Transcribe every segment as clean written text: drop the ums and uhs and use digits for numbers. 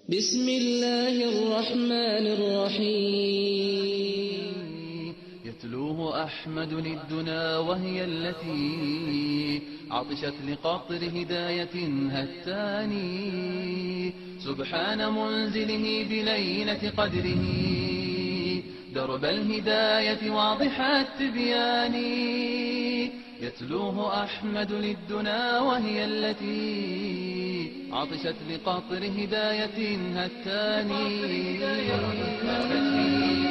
بسم الله الرحمن الرحيم. يتلوه أحمد للدنا وهي التي عطشت لقطر هداية هتاني. سبحان منزله بليلة قدره درب الهداية واضح التبيان. يتلوه أحمد للدنا وهي التي عطشت لقطر هداية هتاني.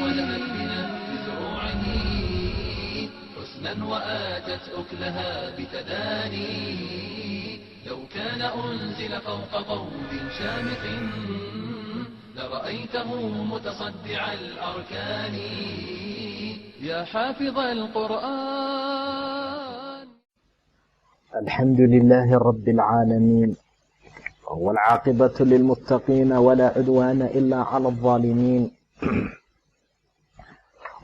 ودمت بنا بزروعه حسنا وآتت أكلها بتداني. لو كان أنزل فوق قول شامخ لرأيته متصدع الأركان. يا حافظ القرآن. الحمد لله رب العالمين، والعاقبة للمتقين، ولا عدوان إلا على الظالمين،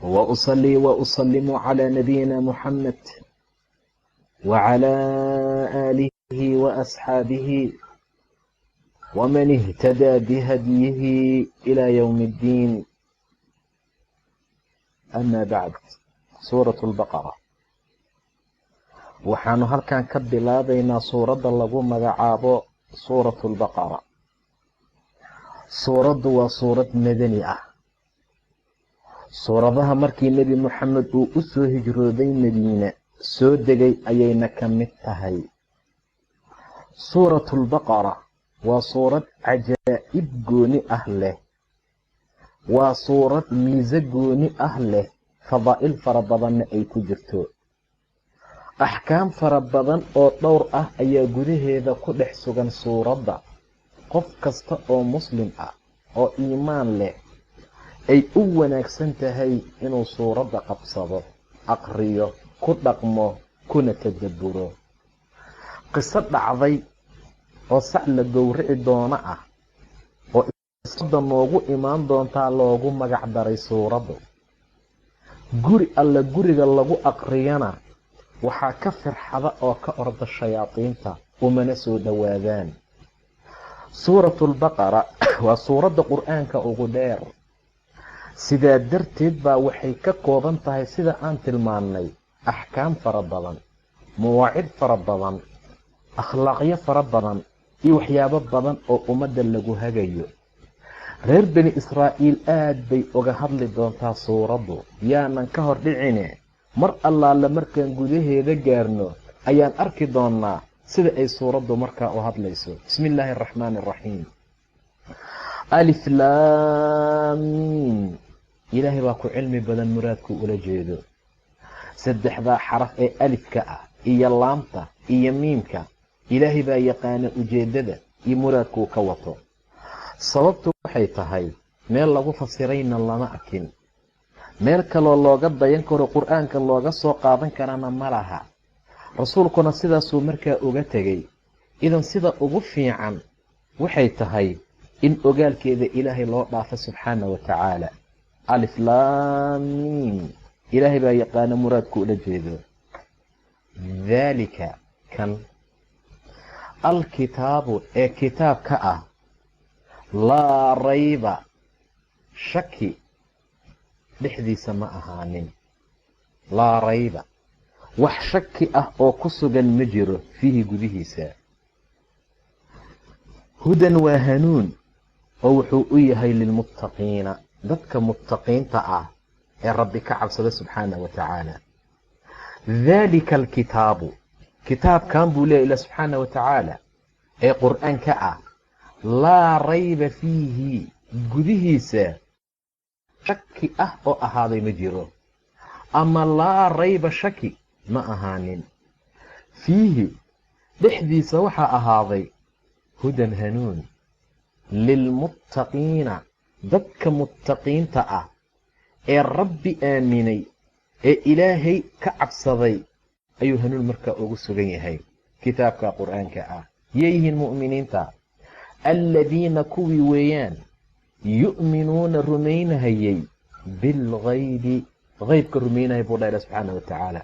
وأصلي وأسلم على نبينا محمد وعلى آله وأصحابه ومن اهتدى بهديه إلى يوم الدين. أما بعد، سورة البقرة. Waxaanu halkan ka bilaabaynaa suuradda lagu magacaabo Suuratu Albaqara. Suuraddu waa suurad madani ah. Suuradaha markii Nebi Moxamed uu u soo hijrooday Madiine soo degay ayayna ka mid tahay. Suuratu Albaqara waa suurad cajaa'ib gooni ah leh, waa suurad miise gooni ah leh, fadaa'il fara badanna ay ku jirto. Axkaam fara badan oo dhowr ah ayaa gudaheeda ku dhex sugan suuradda. Qof kasta oo muslim ah oo iimaan leh ay u wanaagsan tahay inuu suuradda qabsado, aqriyo, ku dhaqmo, kuna tadabburo. Qiso dhacday oo sac la gowrici doono ah oo isada noogu imaan doontaa loogu magac daray suuraddu. Guri alla guriga lagu aqriyana waxaa ka firxada oo ka orda shayaadiinta, umana soo dhowaadaan. Suuratu Albaqara waa suuradda Qur-aanka ugu dheer. Sidaa darteed baa waxay ka kooban tahay, sida aan tilmaannay, axkaam fara badan, mawaacid fara badan, akhlaaqyo fara badan iyo waxyaabo badan oo ummadda lagu hagayo. Reer Bani Israa'iil aad bay uga hadli doontaa suuraddu. Yaanan ka hor dhicine, mar allaala markaan gudaheeda gaarno ayaan arki doonaa sida ay suuraddu markaa u hadlayso. Bismi illaahi araxmaani araxiim. Alif laam miim. Ilaahay baa ku cilmi badan muraadkuu ula jeedo. Saddexdaa xaraf ee alifka ah iyo laamta iyo miimka, Ilaahay baa yaqaana ujeeddada iyo muraadkuu ka wato. Sababtu waxay tahay meel lagu fasirayna lama arkin, meel kaloo looga dayan karo Qur-aanka looga soo qaadan karana ma laha. Rasuulkuna sidaasuu markaa uga tegey. Idan sida ugu fiican waxay tahay in ogaalkeeda Ilaahay loo dhaafo subxaana wa tacaala. Alif laam miim. Ilaahay baa yaqaana muraadku ula jeedo. Daalika kan alkitaabu ee kitaabka ah, laa rayba shaki dhexdiisa ma ahaanin. Laa rayba, wax shaki ah oo ku sugan ma jiro, fiihi gudihiisa. Hudan waa hanuun oo wuxuu u yahay lilmuttaqiina, dadka muttaqiinta ah ee Rabbi ka cabsada subxaana wa tacaala. Daalika alkitaabu, kitaabkan buu leeya ilah subxaana wa tacaala ee Qur-aanka ah, laa rayba fiihi gudihiisa shaki ah oo ahaaday ma jiro, ama laa rayba shaki ma ahaanin, fiihi dhexdiisa waxaa ahaaday hudan hanuun, lilmuttaqiina dadka muttaqiinta ah ee Rabbi aaminay ee Ilaahay ka cabsaday ayuu hanuun markaa ugu sugan yahay kitaabka Qur-aanka ah. Yeeyihiin mu'miniinta? Aladiina kuwii weeyaan, yu'minuuna rumaynahayay, bilgaybi haybka rumaynahaya buu dha ilah subxaana wa tacaala.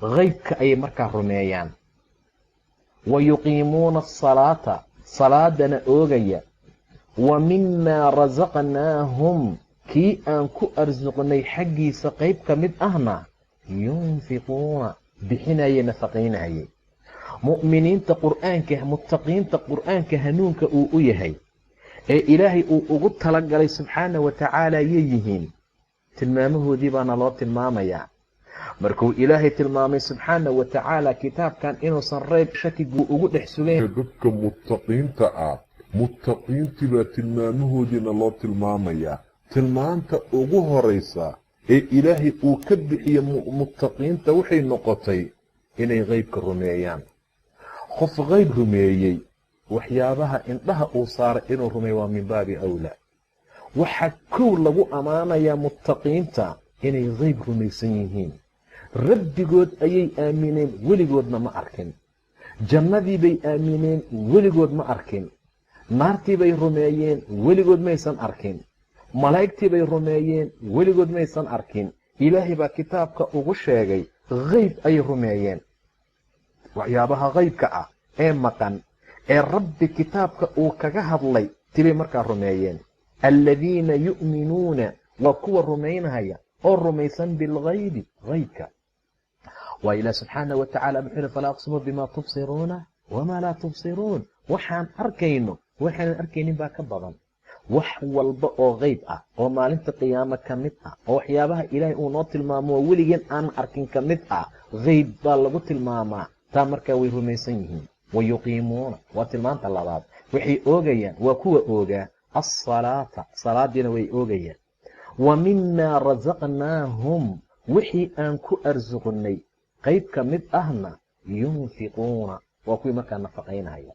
Haybka ayay markaa rumeeyaan. Wa yuqiimuuna asalaata, salaadana oogaya. Wa mimaa rasaqnaahum, kii aan ku arsuqnay xaggiisa qayb ka mid ahna, yunfiquuna, bixinayay, nafaqaynayay. Mu'miniinta Qur'aanka, muttaqiinta Qur'aanka hanuunka uu u yahay ee Ilaahay uu ugu talagalay subxaana wa tacaala yay yihiin. Tilmaamahoodii baana loo tilmaamayaa. Markuu Ilaahay tilmaamay subxaana wa tacaala kitaabkan inuusan reyb shakiguu ugu dhex sugayn dadka muttaqiinta ah, muttaqiintii baa tilmaamahoodiina loo tilmaamayaa. Tilmaanta ugu horaysa ee Ilaahay uu ka bixiye muttaqiinta waxay noqotay inay qeybka rumeeyaan. Qof qeyb rumeeyey, waxyaabaha indhaha uu saaray inuu rumeeyo waa min baabi awlaa. Waxaa kow lagu ammaanayaa muttaqiinta inay qeyb rumaysan yihiin. Rabbigood ayay aamineen, weligoodna ma arkin. Jannadii bay aamineen, weligood ma arkin. Naartii bay rumeeyeen, weligood maysan arkin. Malaa'igtii bay rumeeyeen, weligood maysan arkin. Ilaahay baa kitaabka ugu sheegay qeyb ayay rumeeyeen. Waxyaabaha qeybka ah ee maqan ee Rabbi kitaabka uu kaga hadlay tibay markaa rumeeyeen. Aladiina yu'minuuna, waa kuwa rumaynaya oo rumaysan, bilgaybi, haybka. Waa Ilaah subxaana wa tacala muxuu yihi: "Falaa aqsimu bimaa tubsiruuna wamaa laa tubsiruun." Waxaan arkayno, waxaanan arkaynin baa ka badan. Wax walba oo qeyb ah oo maalinta qiyaamo ka mid ah oo waxyaabaha Ilaahay uu noo tilmaamo oo weligeen aanan arkin ka mid ah, qeyb baa lagu tilmaamaa. Taa markaa way rumaysan yihiin. Wayuqiimuuna waa tilmaanta labaad. Waxay oogayaan, waa kuwa oogaa, assalaata, salaadiina way oogayaan. Wa mimaa rasaqnaahum, wixii aan ku arsuqnay qayb ka mid ahna, yunfiquuna, waa kuwii markaa nafaqaynaya.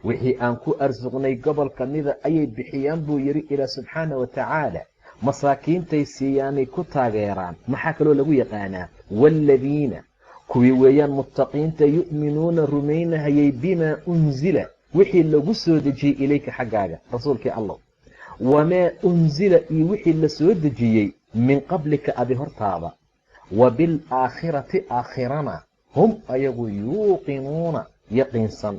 Wixii aan ku arsuqnay gobol ka mida ayay bixiyaan, buu yidhi Ilaah subxaana wa tacaala. Masaakiintay siiyaanay ku taageeraan. Maxaa kaloo lagu yaqaanaa? Waaladiina, kuwii weeyaan muttaqiinta, yu'minuuna, rumaynahayay, bimaa unzila, wixii lagu soo dejiyey, ilayka, xaggaaga rasuulkii Allah, wamaa unzila, iyo wixii la soo dejiyey, min qablika, adi hortaada, wa bilaakhirati, aakhirana, hum, ayagu, yuuqinuuna, yaqiinsan.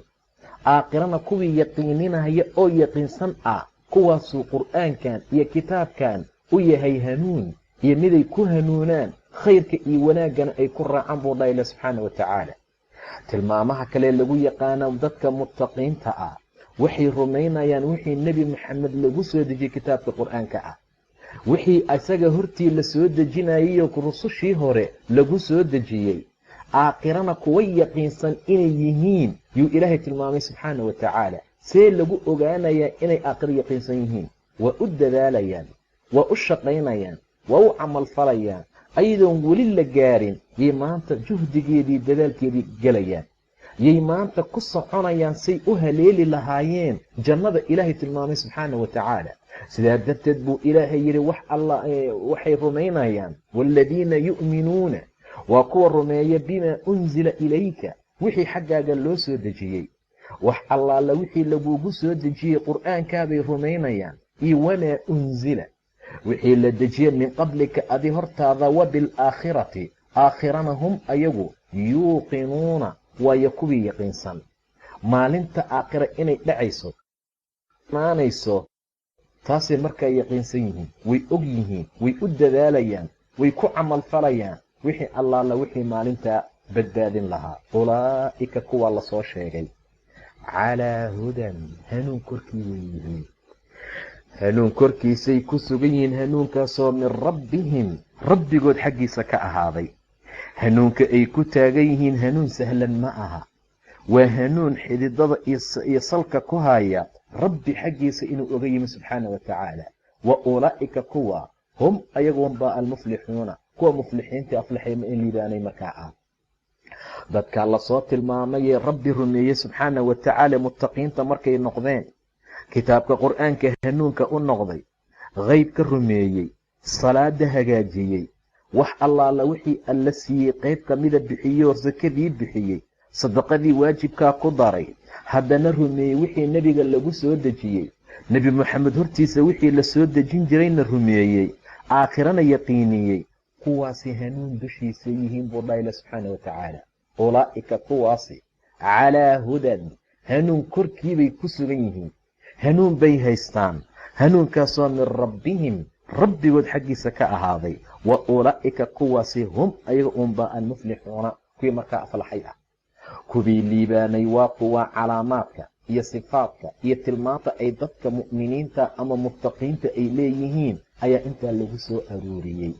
Aakhirana kuwii yaqiininaya oo yaqiinsan ah, kuwaasuu Qur'aankan iyo kitaabkan u yahay hanuun iyo miday ku hanuunaan, khayrka iyo wanaaggana ay ku raacaan, buu dhaha Ilah subxaana wa tacaala. Tilmaamaha kale lagu yaqaano dadka muttaqiinta ah, waxay rumaynayaan wixii Nebi Maxamed lagu soo dejiyey kitaabka Qur-aanka ah, wixii isaga hortii la soo dejinayayo rusushii hore lagu soo dejiyey. Aakhirana kuwa yaqiinsan inay yihiin yuu Ilaahay tilmaamay subxaana wa tacaala. See lagu ogaanayaa inay aakhiro yaqiinsan yihiin? Waa u dadaalayaan, waa u shaqaynayaan, waa u camalfalayaan. Ayadoon weli la gaarin yay maanta juhdigeedii, dadaalkeedii gelayaan, yay maanta ku soconayaan say u haleeli lahaayeen jannada Ilaahay tilmaamay subxaana wa tacaala. Sidaa darteed buu Ilaahay yidhi wax alla waxay rumaynayaan. Waaladiina yu'minuuna, waa kuwa rumeeya, bimaa unzila ilayka, wixii xaggaaga loo soo dejiyey. Wax allaala wixii lagugu soo dejiyey Qur'aankaabay rumaynayaan, iyo wamaa unzila, wixii la dejiyey, min qablika, adi hortaada, wa bilaakhirati, aakhirana, hum, ayagu, yuuqinuuna, waayo kuwii yaqiinsan maalinta aakhira inay dhacayso, imaanayso. Taasay markaa yaqiinsan yihiin, way og yihiin, way u dadaalayaan, way ku camalfalayaan wixii allaala wixii maalintaa badbaadin lahaa. Ulaa'ika, kuwa lasoo sheegay, calaa hudan, hanuun korkii way yihiin, hanuun korkiisay ku sugan yihiin, hanuunkaasoo min rabbihim, rabbigood xaggiisa ka ahaaday. Hanuunka ay ku taagan yihiin hanuun sahlan ma aha. Waa hanuun xididada iyo salka ku haya Rabbi xaggiisa inuu oga yimi subxaana wa tacaala. Wa ulaa'ika, kuwa, hum, ayagunbaa, almuflixuuna, kuwa muflixiinta aflaxay ma in liibaanay markaa ah. Dadkaa lasoo tilmaamayee Rabbi rumeeyey subxaana wa tacaala, muttaqiinta markay noqdeen, kitaabka Qur-aanka hanuunka u noqday, qeyb ka rumeeyey, salaada hagaajiyey, wax allaala wixii Alla siiyey qayb kamida bixiyey oo sakadii bixiyey, sadaqadii waajibkaa ku daray, haddana rumeeyey wixii nebiga lagu soo dejiyey, Nebi Moxamed hortiisa wixii la soo dejin jirayna rumeeyey, aakhirana yaqiiniyey, kuwaasi hanuun dushiisa yihiin, buu dhaha Ila subxaana wa tacaala. Ulaa'ika, kuwaasi, calaa hudan, hanuun korkiibay ku sugan yihiin. Hanuun bay haystaan, hanuunkaasoo min rabbihim, rabbigood xaggiisa ka ahaaday. Wa ulaa'ika, kuwaasi, hum, ayaga uunbaa, almuflixuuna, kuwii markaa aflaxay ah, kuwii liibaanay. Waa kuwa calaamaadka iyo sifaadka iyo tilmaanta ay dadka mu'miniinta ama muttaqiinta ay leeyihiin ayaa intaa lagu soo aruuriyey.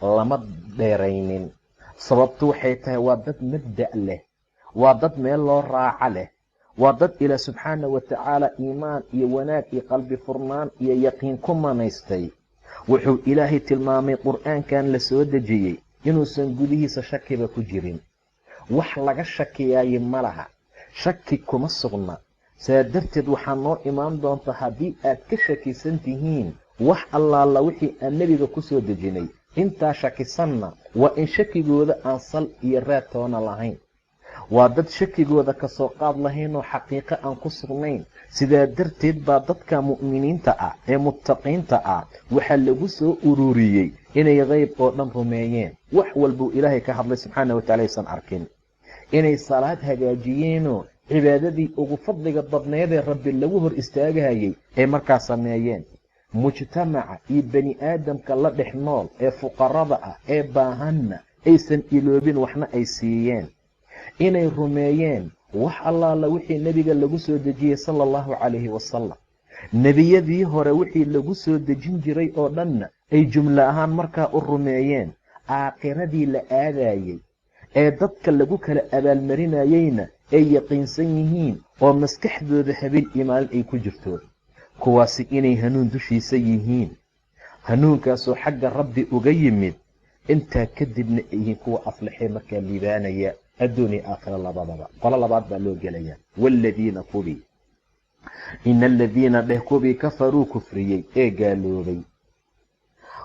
Lama dheeraynin. Sababtu waxay tahay waa dad mabda' leh, waa dad meel loo raaco leh, waa dad Ilaah subxaana wa tacaala iimaan iyo wanaag iyo qalbi furnaan iyo yaqiin ku manaystay. Wuxuu Ilaahay tilmaamay Qur'aankan la soo dejiyey inuusan gudihiisa shakiba ku jirin. Wax laga shakiyaaye ma laha, shaki kuma sugna. Saa darteed waxaa noo imaan doonta, haddii aad ka shakisan tihiin wax allaala wixii aan nebiga ku soo dejinay, intaa shakisanna waa in shakigooda aan sal iyo raad toona lahayn. Waa dad shakigooda kasoo qaad lahaynoo xaqiiqo aan ku sugnayn. Sidaa darteed baa dadka mu'miniinta ah ee muttaqiinta ah waxaa lagu soo ururiyey inay qeyb oo dhan rumeeyeen, wax walbuu Ilaahay ka hadlay subxaana wa tacala aysan arkin, inay salaad hagaajiyeenoo cibaadadii ugu fadliga badneedee Rabbi lagu hor istaagahayay ay markaa sameeyeen, mujtamaca iyo bani aadamka la dhex nool ee fuqarada ah ee baahanna aysan iloobin, waxna ay siiyeen, inay rumeeyeen wax allaala wixii nebiga lagu soo dejiyey sala allahu calayhi wasalam, nebiyadii hore wixii lagu soo dejin jiray oo dhanna ay jumlo ahaan markaa u rumeeyeen, aakhiradii la aadayey ee dadka lagu kala abaalmarinayeyna ay yaqiinsan yihiin oo maskaxdooda habeen iyo maalin ay ku jirto. Kuwaasi inay hanuun dushiisa yihiin, hanuunkaasoo xagga Rabbi uga yimid. Intaa kadibna ay yihiin kuwa aflaxee markaa liibaanaya adduun iyo aakhira labadaba. Qolo labaad baa loo gelaya. Waaladiina kubii, ina aladiina dheh, kuwii, kafaruu, kufriyey ee gaaloobay.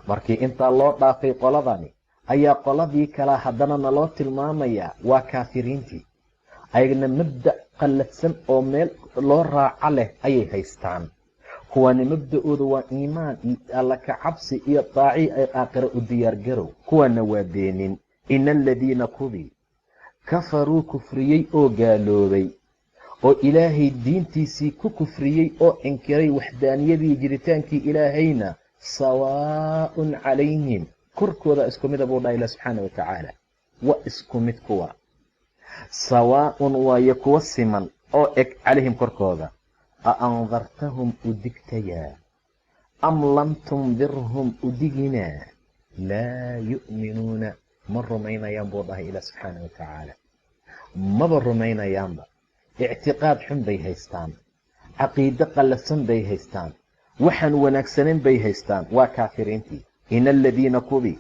Markii intaa loo dhaafay qoladani ayaa qoladii kalaa haddana naloo tilmaamayaa. Waa kaafiriintii. Ayagna mabda' qallafsan oo meel loo raaco leh ayay haystaan. Kuwani mabda-ooda waa iimaan iyo Alla ka cabsi iyo daaci ay aakhiro u diyaargarow. Kuwana waa beenin. Ina aladiina kuwii, kafaruu, kufriyey oo gaaloobay oo Ilaahay diintiisii ku kufriyey oo inkiray waxdaaniyadii jiritaankii Ilaahayna, sawaa'un calayhim, korkooda isku mida buu dhaha Ilah subxaana wa tacaala. Waa isku mid kuwa, sawaa'un waayo kuwa siman oo eg, calayhim, korkooda. A andartahum, u digtayaa, am lam tundirhum, u diginaa, laa yu'minuuna, ma rumaynayaan buu dhahay Ilah subxaana wa tacaala. Maba rumaynayaanba. Ictiqaad xun bay haystaan, caqiido qallafsan bay haystaan, waxaan wanaagsanayn bay haystaan. Waa kaafiriintii. Ina aladiina kuwii,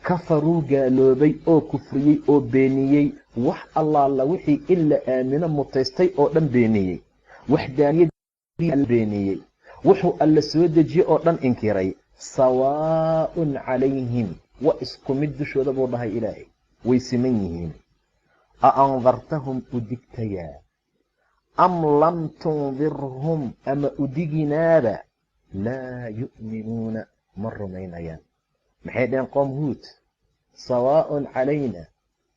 kafaruu, gaaloobay oo kufriyey oo beeniyey wax allaala wixii in la aamino mutaystay oo dhan beeniyey, waxdaaniyadii beeniyey, wuxuu Alla soo dejiyey oo dhan inkiray, sawaa'un calayhim, waa isku mid dushooda buu dhahay Ilaahay. Way siman yihiin. A andartahum, u digtayaa, am lam tundirhum, ama u diginaaba, laa yu'minuuna, ma rumaynayaan. Maxay dhaheen qoom Huud? Sawaa'un calayna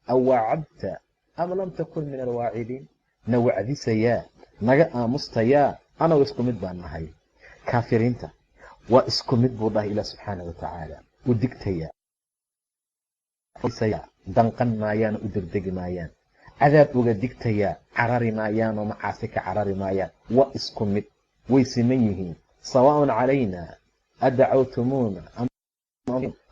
aw wacadta am lam takun min alwaacidiin. Na wacdisayaa, naga aamustayaa, anagu isku mid baan nahay. Kaafiriinta waa isku mid buu dhahay Ilah subxaana wa tacaala. U digtayaa, danqan maayaan, u degdegi maayaan. Cadaab uga digtayaa, carari maayaan oo macaasi ka carari maayaan. Waa isku mid, way siman yihiin. Sawaa'un calayna adacawtumuuna,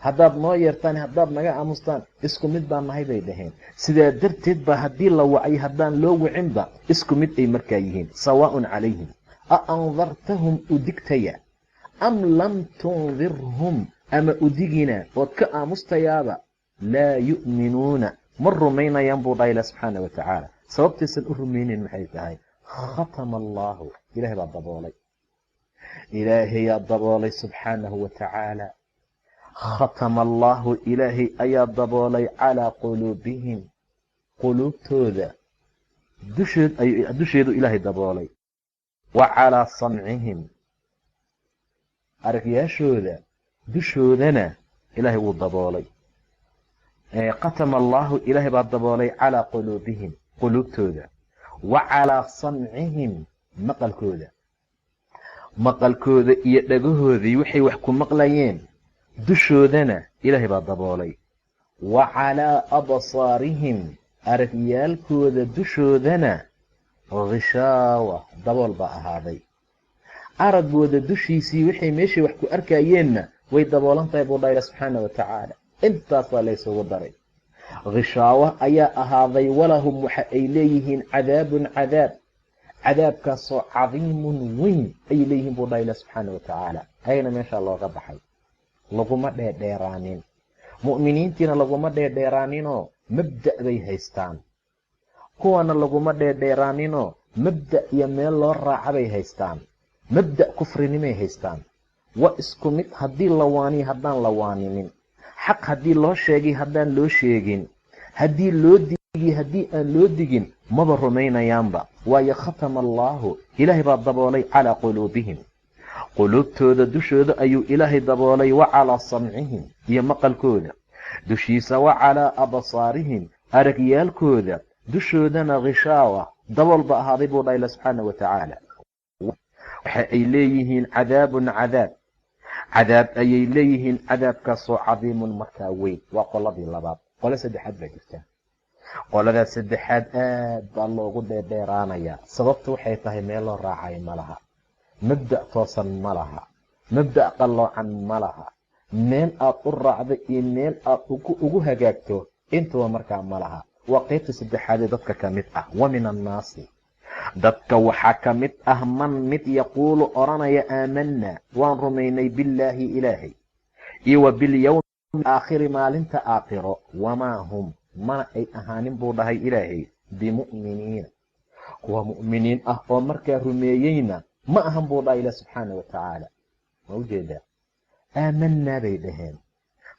haddaad noo yeertaan, haddaad naga aamustaan, isku mid baan nahay bay dhaheen. Sidaa darteed ba haddii la wacay, haddaan loo wicinba, isku mid ay markaa yihiin. Sawaa'un calayhim a andartahum, u digtaya, am lam tundirhum, ama u digina ood ka aamustayaaba, laa yu'minuuna, ma rumaynayaan buu dhaha Ilah subxaana wa tacaala. Sababtaysan u rumaynayn maxay tahay? Khatama allaahu, Ilahay baa daboolay. Ilaahayaa daboolay subxaanahu wa tacaala. Khatama allaahu, Ilaahay ayaa daboolay, calaa quluubihim, quluubtooda dusheed dusheedu Ilaahay daboolay, wa calaa samcihim, aragyaashooda dushoodana Ilaahay wuu daboolay. Khatama allaahu, Ilaahay baa daboolay, calaa quluubihim, quluubtooda, wa calaa samcihim, maqalkooda. Maqalkooda iyo dhagahoodii waxay wax ku maqlayeen dushoodana ilaahay baa daboolay. Wa calaa absaarihim, aragyaalkooda dushoodana khishaawa, dabool baa ahaaday. Araggooda dushiisii waxay meeshay wax ku arkayeenna way daboolan tahay buu dhaha subxaana wa tacaala. Intaasaa laysugu daray. Khishaawa ayaa ahaaday. Walahum, waxa ay leeyihiin cadaabun cadaab, cadaabkaasoo cadiimun weyn ayay leeyihiin buu dhaha ilah subxaana wa tacaala. Ayagana meeshaa looga baxay, laguma dheerdheeraanin. Mu'miniintiina laguma dheerdheeraaninoo mabda' bay haystaan, kuwana laguma dheerdheeraaninoo mabda' iyo meel loo raaca bay haystaan, mabda' kufrinimay haystaan. Waa isku mid haddii la waaniyo haddaan la waaninin, xaq haddii loo sheegay haddaan loo sheegin, haddii loo digi haddii aan loo digin, maba rumaynayaanba. Waayo khatama allaahu, ilaahay baa daboolay calaa quluubihim, quluubtooda dushooda ayuu ilaahay daboolay, wa calaa samcihim, iyo maqalkooda dushiisa, wa calaa absaarihim, aragyaalkooda dushoodana khishaawa, dabool ba ahaaday buu dhaha ila subxaana wa tacaala. Waxa ay leeyihiin cadaabun cadaab, cadaab ayay leeyihiin, cadaabkaasoo cadiimun markaa weyn. Waa qoladii labaad. Qole saddexaad baa jirta. Qoladaas saddexaad aad baa loogu dheerdheeraanayaa. Sababta waxay tahay meel loo raacay ma laha, mabda' toosan ma laha, mabda' qalloocan ma laha, meel aad u raacdo iyo meel aad ugu hagaagto intuba markaa ma laha. Waa qaybta saddexaad ee dadka ka mid ah. Wa min annaasi, dadka waxaa ka mid ah man mid yaquulu odhanaya aamanaa, waan rumaynay, billaahi ilaahay iyo wa bilyowmi aakhiri, maalinta aakhiro. Wamaa hum, mana ay ahaanin buu dhahay ilaahay, bimu'miniina, kuwa mu'miniin ah oo markaa rumeeyeyna ma ahan buu dhahay ilah subxaana wa tacaala. Ma ujeedaa? Aamanaa bay dhaheen.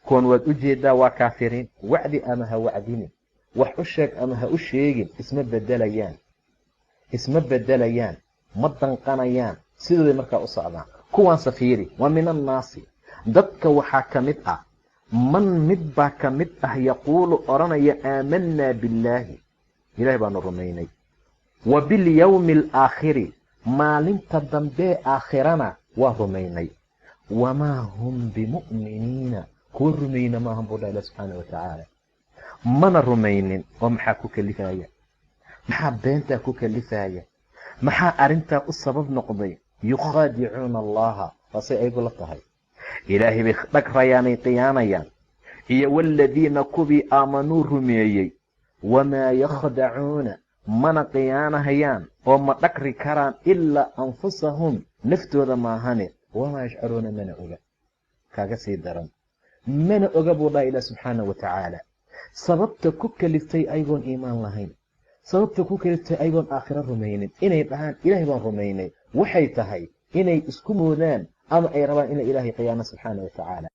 Kuwan waad u jeedaa waa kaafiriin. Wacdi ama ha wacdinin, wax u sheeg ama ha u sheegin, isma bedelayaan, isma bedelayaan, ma danqanayaan, sidooday markaa u socdaan. Kuwaan safiiri. Wa min annaasi, dadka waxaa ka mid ah man mid baa ka mid ah yaquulu odhanaya aamanaa billaahi, ilahay baanu rumaynay, wa bilyowmi alaakhiri, maalinta dambee aakhirana waa rumaynay. Wamaa hum bimu'miniina, kuwa rumayna maahan buu dhaha ilah subxaana wa tacaala. Mana rumaynin. Oo maxaa ku kalifaya? Maxaa beentaa ku kalifaya? Maxaa arrintaa u sabab noqday? Yukhaadicuuna allaha, waasay ayagu la tahay. Ilaahay bay dhagrayaanay khiyaanayaan, iyo waaladiina kuwii aamanuu rumeeyey. Wamaa yakhdacuuna, mana khiyaanahayaan oo ma dhagri karaan ilaa anfusahum, naftooda maahane. Wamaa yashcuruuna, mana oga. Kaaga sii daran, mana oga buu dhaha ilah subxaana wa tacaala. Sababta ku kaliftay ayagoon iimaan lahayn, sababta ku kaliftay ayagoon aakhiro rumaynin inay dhahaan ilaahay baan rumaynay, waxay tahay inay isku moodaan ama ay rabaan inay ilaahay khiyaano subxaana wa tacaala.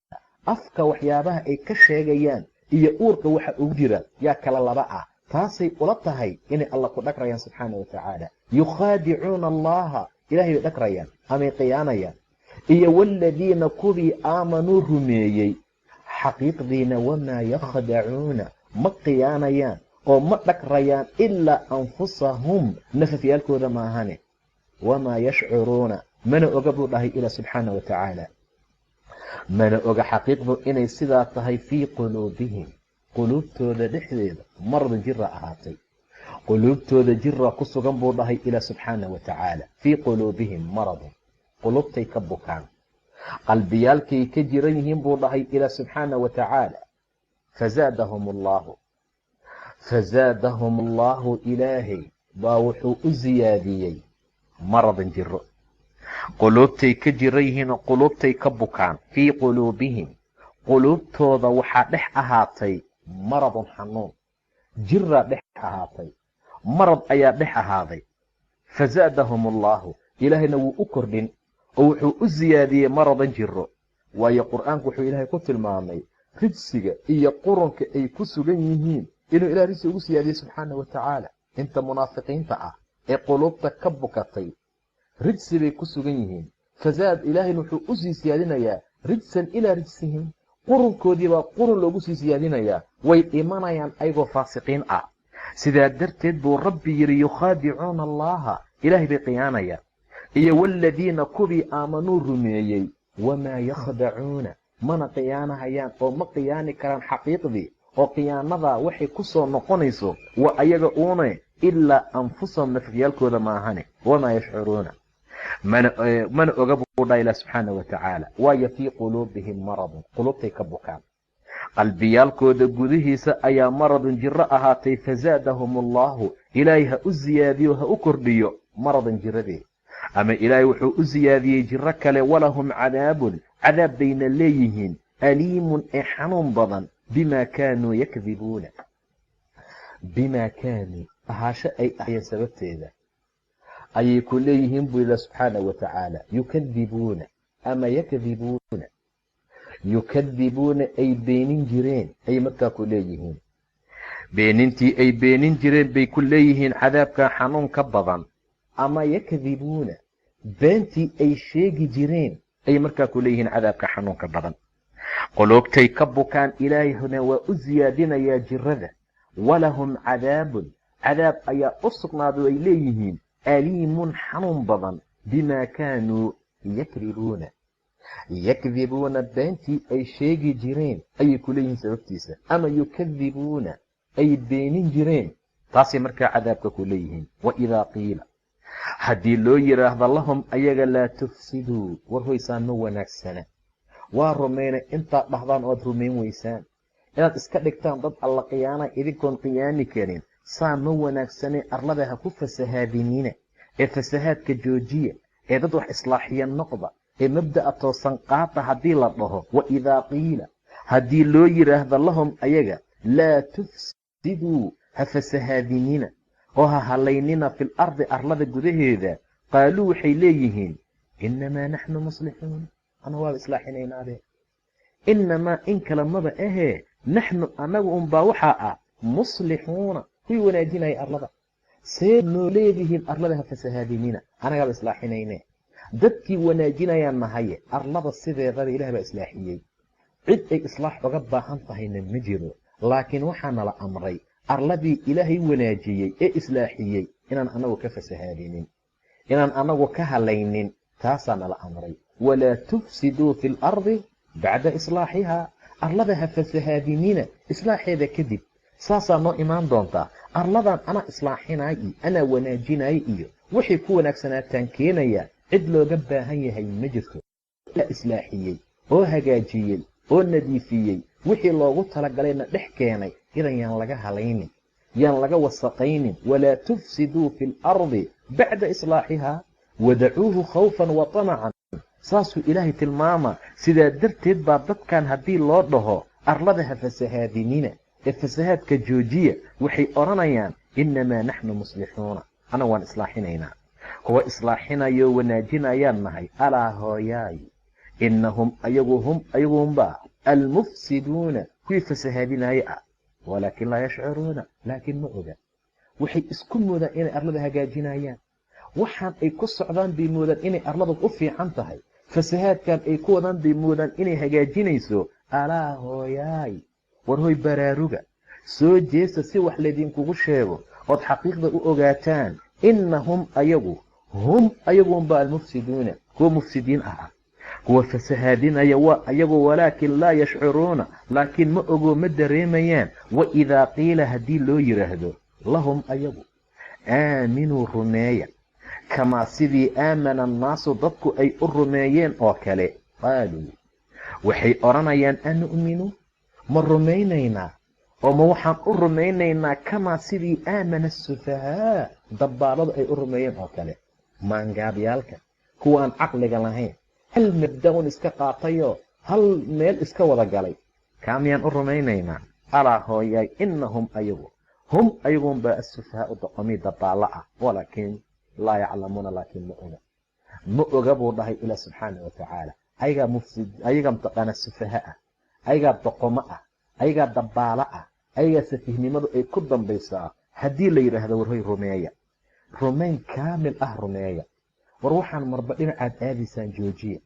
Afka waxyaabaha ay ka sheegayaan iyo uurka waxa ugu jira yaa kala laba ah. Taasay ula tahay inay alla ku dhagrayaan subxaana wa tacaala. Yukhaadicuuna allaha, ilahay bay dhagrayaan amay khiyaanayaan, iyo waaladiina kuwii aamanuu rumeeyey. Xaqiiqdiina wamaa yakhdacuuna, ma khiyaanayaan oo ma dhagrayaan ilaa anfusahum, nafafyaalkooda maahane. Wamaa yashcuruuna, mana oga buu dhahay ilaa subxaana wa tacaala. Mana oga xaqiiqdu inay sidaa tahay. Fii quluubihim, quluubtooda dhexdeeda maradun, jira ahaatay, quluubtooda jira ku sugan buu dhahay ilaa subxaana wa tacaala. Fii quluubihim maradun, quluubtay ka bukaan, qalbiyaalkay ka jiran yihiin buu dhahay ilaa subxaana wa tacaala. Fazaadahum allaahu, fazaadahum allaahu, ilaahay baa wuxuu u siyaadiyey maradan, jiro. Quluubtay ka jiran yihiin oo quluubtay ka bukaan. Fii quluubihim, quluubtooda waxaa dhex ahaatay maradun, xanuun, jiraa dhex ahaatay, marad ayaa dhex ahaaday. Fazaadahum allaahu, ilaahayna wuu u kordhin oo wuxuu u siyaadiyey maradan, jiro. Waayo qur-aanku wuxuu ilaahay ku tilmaamay rijsiga iyo qurunka ay ku sugan yihiin inuu ilahay rijsi ugu siyaadiyey subxaana wa tacaala. Inta munaafiqiinta ah ee quluubta ka bukatay rijsi bay ku sugan yihiin. Fazaad, ilaahayna wuxuu usii siyaadinayaa rijsan ilaa rijsihim, qurunkoodii baa qurun loogu sii siyaadinayaa. Way dhimanayaan ayagoo faasiqiin ah. Sidaa darteed buu rabbi yidhi yukhaadicuuna allaha, ilaahay bay khiyaanayaan, Iyo waaladiina kuwii aamanuu rumeeyey. Wamaa yakhdacuuna, mana khiyaanahayaan oo ma khiyaani karaan xaqiiqdii, oo khiyaanadaa waxay ku soo noqonayso waa ayaga uune, ilaa anfusahum nafyaalkooda maahane. Wamaa yashcuruuna, mana oga buu dhaha ilah subxaana wa tacaala. Waayo fii quluubihim maradun, quluubtay ka bukaan, qalbiyaalkooda gudihiisa ayaa maradun jiro ahaatay. Fazaadahum allaahu, ilaahay ha u siyaadiyo, ha u kordhiyo maradan jiradee, ama ilaahay wuxuu u siyaadiyey jiro kale. Walahum cadaabun, cadaab bayna leeyihiin, aliimun ee xanuun badan, bimaa kaanuu yakdibuuna, bimaa kaanuu ahaasho ay ahayeen sababteeda ayay ku leeyihiin buu ilah subxaana wa tacaala. Yukadibuuna ama yakdibuuna, yukadibuuna ay beenin jireen ayay markaa ku leeyihiin, beenintii ay beenin jireen bay ku leeyihiin cadaabka xanuun ka badan, ama yakdibuuna beentii ay sheegi jireen ayay markaa ku leeyihiin cadaabka xanuunka badan. Quluubtay ka bukaan, ilaahayna waa u siyaadinayaa jirada. Walahum cadaabun, cadaab ayaa u sugnaaday ay leeyihiin, aliimun xanuun badan, bimaa kaanuu yakribuuna, yakdibuuna beentii ay sheegi jireen ayay ku leeyihiin sababtiisa, ama yukadibuuna ay beenin jireen, taasay markaa cadaabka ku leeyihiin. Waidaa qiila, haddii loo yidhaahdo lahum ayaga, laa tufsiduu, war hoysaan ma wanaagsana, waa rumayna intaad dhahdaan oad rumayn weysaan, inaad iska dhigtaan dad alla khiyaana idinkoon khiyaani karin, saa ma wanaagsane, arlada ha ku fasahaadinina ee fasahaadka joojiya ee dad wax islaaxiya noqda ee mabda'a toosan qaata haddii la dhaho. Waidaa qiila, haddii loo yidhaahdo lahum ayaga, laa tufsiduu, ha fasahaadinina oo ha halaynina fil ardi, arlada gudaheeda, qaaluu waxay leeyihiin, innamaa naxnu muslixuun, ana waaba islaaxinaynaade, innamaa in kale maba ahee, naxnu annagu unbaa waxaa ah muslixuuna, kuwii wanaajinaya arlada. See noo leedihiin arlada ha fasahaadinina, anagaaba islaaxinayne, dadkii wanaajinayaan nahaye. Arlada sideedaba ilaah baa islaaxiyey, cid ay islaax uga baahan tahayna ma jiro, laakiin waxaa nala amray arladii ilaahay wanaajiyey ee islaaxiyey inaan anagu ka fasahaadinin, inaan anagu ka halaynin, taasaa nala amray. Walaa tufsiduu fi lardi bacda islaaxihaa, arlada ha fasahaadinina islaaxeeda kadib. Saasaa noo imaan doontaa, arladan anaa islaaxinaay iyo anaa wanaajinaay iyo waxay ku wanaagsanaataan keenaya, cid looga baahan yahay ma jirto. La islaaxiyey oo hagaajiyey oo nadiifiyey, wixii loogu talagalayna dhex keenay, idan yaan laga halaynin, yaan laga wasaqaynin. Walaa tufsiduu fi lardi bacda islaaxihaa wadacuuhu khawfan wa tamacan, saasuu ilaahay tilmaama. Sidaa darteed baa dadkan haddii loo dhaho arlada ha fasahaadinina ee fasahaadka joojiya, waxay odhanayaan innamaa naxnu muslixuuna, ana waan islaaxinaynaa, kuwa islaaxinayoo wanaajinayaan nahay. Alaa hooyaay, innahum ayagu hum ayagunba almufsiduuna, kuwii fasahaadinaaye ah, walaakin laa yashcuruuna, laakiin ma oga. Waxay isku moodaan inay arlada hagaajinayaan, waxaan ay ku socdaan bay moodaan inay arlada u fiican tahay, fasahaadkan ay ku wadaan bay moodaan inay hagaajinayso. Alaa hooyaay, war hoy baraaruga, soo jeesta si wax laydinkugu sheego ood xaqiiqda u ogaataan. Innahum ayagu hum ayagunba almufsiduuna, kuwa mufsidiin ah, kuwa fasahaadinaya waa ayagu, walaakin laa yashcuruuna, laakiin ma ogo, ma dareemayaan. Waidaa qiila, haddii loo yidhaahdo lahum ayagu, aaminuu rumeeya, kamaa sidii aamana annaasu dadku ay u rumeeyeen oo kale, qaaluu waxay odhanayaan, anu'minu, ma rumaynaynaa oo ma waxaan u rumaynaynaa kamaa sidii aamana asufahaa, dabbaaladu ay u rumeeyeen oo kale, maangaabyaalka, kuwa aan caqliga lahayn, hal mabda un iska qaatayoo hal meel iska wada galay, kaa miyaan u rumaynaynaa? Alaa hooyaay, innahum ayagu hum ayagunbaa asufahaau doqomii dabbaalo ah, walaakin laa yaclamuuna, laakiin ma oga, ma oga buu dhahay ilaah subxaana wa tacaala. Ayagaa mufsid, ayagaa mutaqaanaa sufaha ah, ayagaa doqomo ah, ayagaa dabbaalo ah, ayagaa safihnimadu ay ku dambaysaa. Haddii la yidhaahdo warhoy rumeeya, rumayn kaamil ah rumeeya, war waxaan marba dhinacaad aadaysaan joojiya,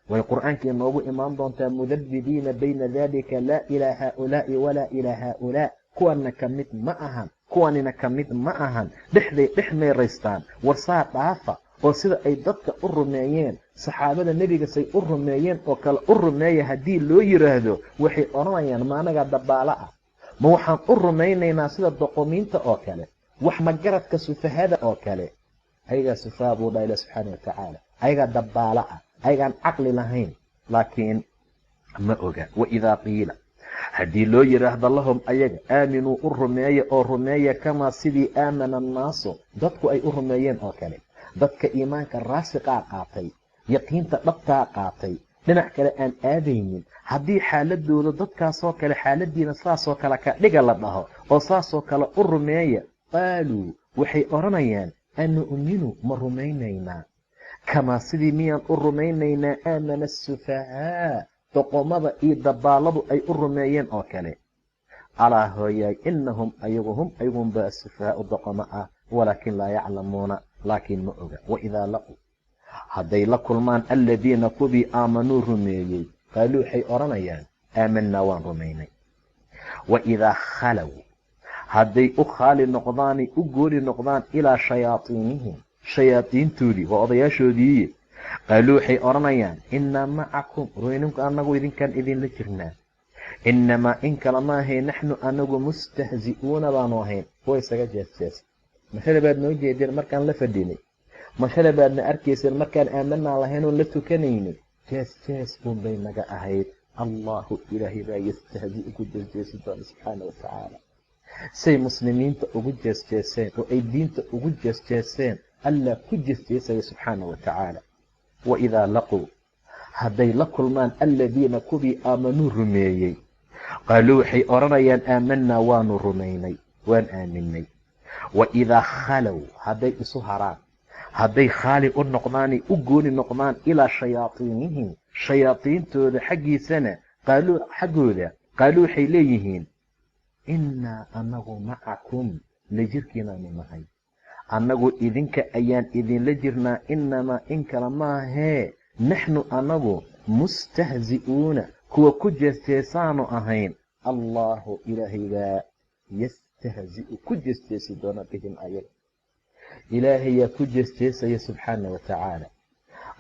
way qur-aankii noogu imaan doontaa, mudabbibiina bayna daalika, laa ilaa haaulaa'i walaa ilaa haaulaa, kuwanna ka mid ma ahan, kuwanina ka mid ma ahan, dhexday dhex meeraystaan, war saa dhaafa Oo sida ay dadka u rumeeyeen, saxaabada nebiga say u rumeeyeen oo kale u rumeeya haddii loo yiraahdo, waxay odhanayaan, ma anagaa dabaalo ah? Ma waxaan u rumaynaynaa sida doqomiinta oo kale, wax magaradka sufahada oo kale? Ayagaa sufaha buu dhaha ilah subxaana wa tacaala, ayagaa dabaalo ah, ayagaan caqli lahayn, laakiin ma oga. Waidaa qiila, haddii loo yidhaahdo, lahum ayaga, aaminuu u rumeeya oo rumeeya, kamaa sidii aamana annaasu dadku ay u rumeeyeen oo kale, dadka iimaanka raasiqaa qaatay, yaqiinta dhabtaa qaatay, dhinac kale aan aadaynin, haddii xaaladooda dadkaasoo kale xaaladiina saasoo kale ka dhiga la dhaho oo saasoo kale u rumeeya, qaaluu waxay odhanayaan, anu'minu ma rumaynaynaa, kamaa sidii miyaan u rumaynaynaa, aamana asufahaa doqomada iyo dabaaladu ay u rumeeyeen oo kale? Alaa hooyaay, inahum ayagu hum ayagunba asufahaau doqomo ah, walaakin laa yaclamuuna, laakiin ma oga. Waidaa laquu, hadday la kulmaan, aladiina kuwii aamanuu rumeeyey, qaaluu waxay odhanayaan, aamanaa waan rumaynay. Waidaa khalow, hadday u khaali noqdaanay u gooli noqdaan, ilaa shayaaiinihim shayaadiintoodii, waa odayaashoodiiye, qaaluu waxay odhanayaan, innaa macakum ruyninku, annagu idinkaan idinla jirnaa, innamaa in kale ma ahayn, naxnu anagu mustahzi'uuna baanu ahayn kuwa isaga jeesjees. Mashale baad noo jeedeen markaan la fadhinay, mashale baadna arkayseen markaan aamanaa lahayn oon la tukanaynay, jees jees uunbay naga ahayd. Allahu ilaahay baa yastahzi'u ku jeesjeesi doona subxaana wa tacaala. Say muslimiinta ugu jeesjeeseen oo ay diinta ugu jeesjeeseen, allah ku jeesjeesaya subxaana wa tacaala. Waidaa laquu, hadday la kulmaan, aladiina kuwii aamanuu rumeeyey, qaaluu waxay odhanayaan, aamanaa waanu rumaynay, waan aaminay. Waidaa khalow, hadday isu haraan, hadday khaali u noqdaanay u gooni noqdaan, ilaa shayaaiinihim shayaadiintooda xaggiisana, qaaluu xaggooda, qaaluu waxay leeyihiin, innaa anagu macakum la jirkiinaanu nahay, annagu idinka ayaan idinla jirnaa, innamaa in kale maahee, naxnu anagu mustahzi'uuna kuwa ku jeesjeesaanu ahayn. Allaahu ilaahay baa yastahzi'u ku jeesjeesi doona bihim ayaga, ilaahayaa ku jeesjeesaya subxaana wa tacaala.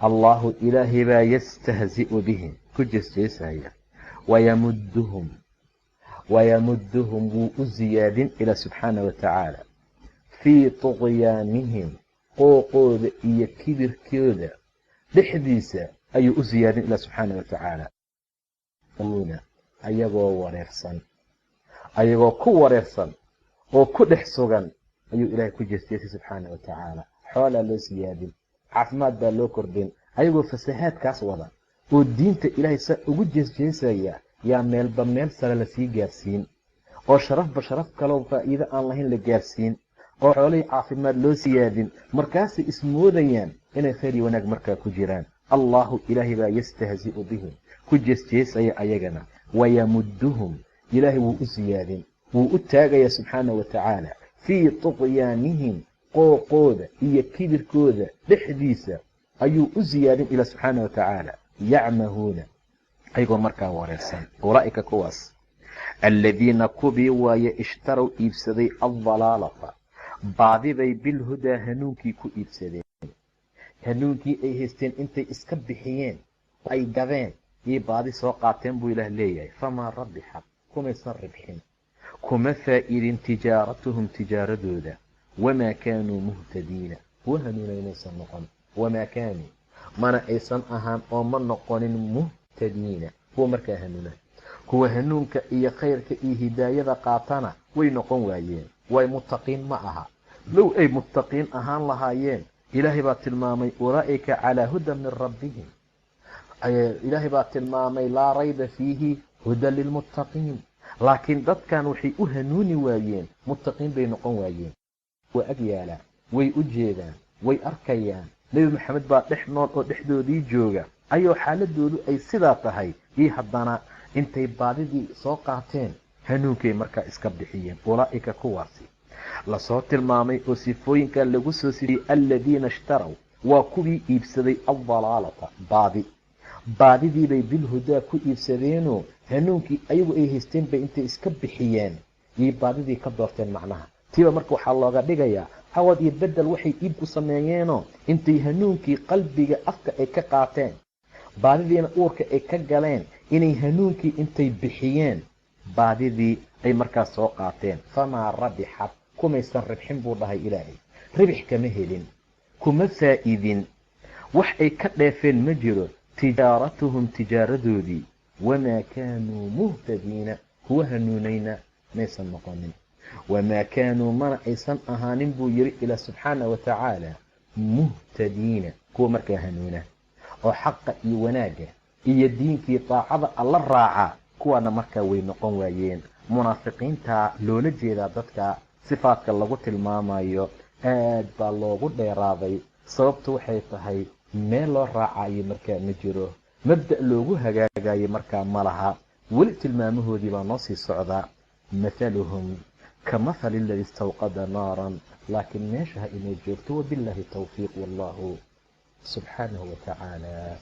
Allaahu ilaahay baa yastahzi'u bihim ku jeesjeesaya. Wayamudduhum, wayamudduhum wuu u siyaadin ilaa subxaana wa tacaala, fii tuqyaanihim qooqooda iyo kibirkooda dhexdiisa ayuu u siyaadin ilaa subxaana wa tacaala, ayagoo wareersan, ayagoo ku wareersan oo ku dhex sugan ayuu ilaahay ku jeesjeesay subxaana wa tacaala. Xoolaa loo siyaadin, caafimaad baa loo kordhin, ayagoo fasahaadkaas wada oo diinta ilaahay saa ugu jeesjeesaya, yaa meelba meel sare lasii gaarsiin, oo sharafba sharaf kaloo faa'iido aan lahayn la gaarsiin, oo xoolihii caafimaad loo siyaadin. Markaasay ismoodayaan inay khayr iyo wanaag markaa ku jiraan. Allaahu ilaahay baa yastahzi'u bihim ku jeesjeesaya ayagana. Wayamudduhum, ilaahay wuu u siyaadin, wuu u taagaya subxaana wa tacaala, fii tuqyaanihim qooqooda iyo kibirkooda dhexdiisa ayuu u siyaadin ilaa subxaana wa tacaala, yacmahuuna ayagoo markaa wareersan. Ulaa'ika kuwaas, aladiina kubii waaye, ishtarow iibsaday, aldalaalata baadibay, bilhudaa hanuunkii ku iibsadeen. Hanuunkii ay haysteen intay iska bixiyeen, ay gadeen, iyo baadi soo qaateen buu ilaah leeyahay. Famaa rabixat, kumaysan ribxin, kuma faa'iidin, tijaaratuhum tijaaradooda, wamaa kaanuu muhtadiina kuwa hanuunaynaysan noqon, wamaa kaanuu mana aysan ahaan oo ma noqonin, muhtadiina kuwa markaa hanuuna, kuwa hanuunka iyo khayrka iyo hidaayada qaatana way noqon waayeen. Way muttaqiin ma aha. Low ay muttaqiin ahaan lahaayeen, ilaahay baa tilmaamay ulaa'ika calaa hudan min rabbihim. Ilaahay baa tilmaamay laa rayba fiihi hudan lilmuttaqiin. Laakiin dadkan waxay u hanuuni waayeen, muttaqiin bay noqon waayeen. Waa ag yaalaa, way u jeedaan, way arkayaan, Nebi Maxamed baa dhex nool oo dhexdoodii jooga, ayoo xaaladoodu ay sidaa tahay, iyo haddana intay baadidii soo qaateen hanuunkay markaa iska bixiyeen. Ulaa'ika kuwaasi lasoo tilmaamay oo sifooyinka lagu soo sifiyey, aladiina ishtaraw waa kuwii iibsaday, aldalaalata baadi, baadidiibay bilhudaa ku iibsadeenoo hanuunkii ayagu ay haysteen bay intay iska bixiyeen iyo baadidii ka doorteen macnaha. Tiiba marka waxaa looga dhigayaa Cawad iyo bedel waxay iib ku sameeyeenoo intay hanuunkii qalbiga afka ay ka qaateen, baadidiina uurka ay ka galeen, inay hanuunkii intay bixiyeen baadidii ay markaas soo qaateen. Famaa rabixat, kumaysan ribxin buu dhahay Ilaahay, ribix kama helin, kuma faa'iidin, wax ay ka dheefeen ma jiro tijaaratuhum tijaaradoodii. Wamaa kaanuu muhtadiina, kuwa hanuunayna maysan noqonin. Wamaa kaanuu, mana aysan ahaanin buu yiri Ilaah subxaana wa tacaala, muhtadiina, kuwa markaa hanuuna oo xaqa iyo wanaagga iyo diinkii daacada alla raaca, kuwaana markaa way noqon waayeen. Munaafiqiinta loola jeedaa dadka sifaadka lagu tilmaamayo aad baa loogu dheeraaday. Sababtu waxay tahay meel loo raacayo markaa ma jiro, mabda' loogu hagaagayo markaa ma laha. Weli tilmaamahoodii baa noo sii socdaa. Mathaluhum ka mathali aladii istawqada naaran, laakiin meesha ha inoo joogto. Wabilaahi towfiiq, wallahu subxaanahu wa tacaala